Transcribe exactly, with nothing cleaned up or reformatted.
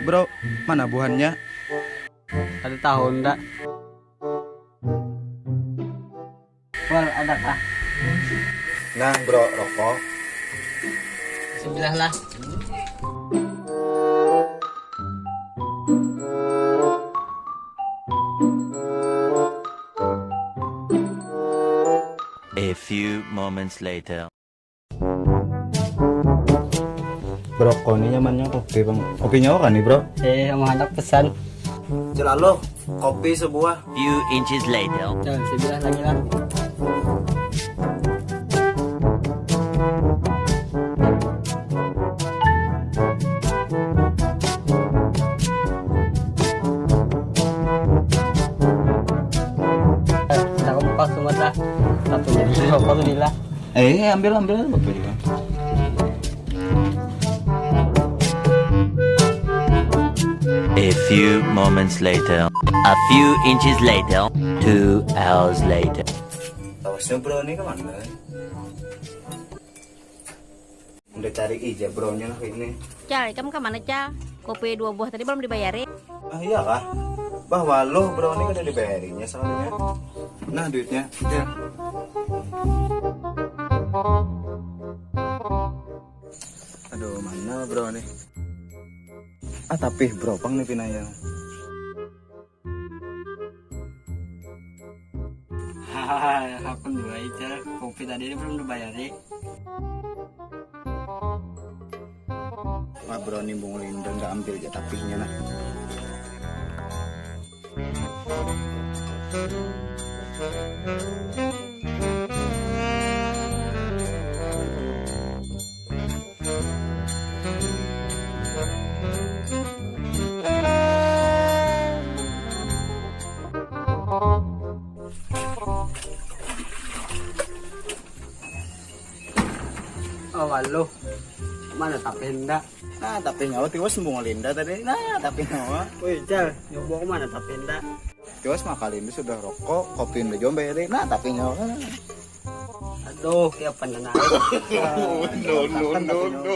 Bro, mana buhannya? Ada tahu ndak? Wal, ada kah? Nah, bro, rokok. Sebelah lah. A few moments later. Bro, kau ni nyamannya kopi, Bang. Kopinya apa nih, Bro? Eh, mau hendak pesan. Celalo, kopi sebuah. Few inches later. Jangan sebelah lagi lah. Kita kompak semua lah. Satu jadi rokok tu lah. Eh, ambil, ambil aja, Bapak juga. A few moments later. A few inches later. Two hours later. Tawasnya bro ini kemana? Udah cari ija bro nya lah ini. Cal, ikam kemana, Cal? Kopi dua buah tadi belum dibayari. Ah, iya kah? Bah, waluh, bro, ini kada dibayarinya soalnya. Nah, duitnya. Iya. Aduh, mana, bro, nih? Ah, tapi, bro, pang nih pinanya. Hahaha, aku dua aja. Kopi tadi ini belum dibayari. Wah, bro, nimbung Linda nggak ambil aja tapinya, nah. Oh, waluh. Mana tapi hendak? Nah, tapi nyawa tiwas embung Linda tadi. Nah, tapi nyawa. Woi, Jal, nyoba aku mana tapi hendak? Tiwas makan Linda sudah rokok, kopi Linda jombe tadi. Nah, tapi nyawa. Aduh, ya pandan aja. No, no, no, no.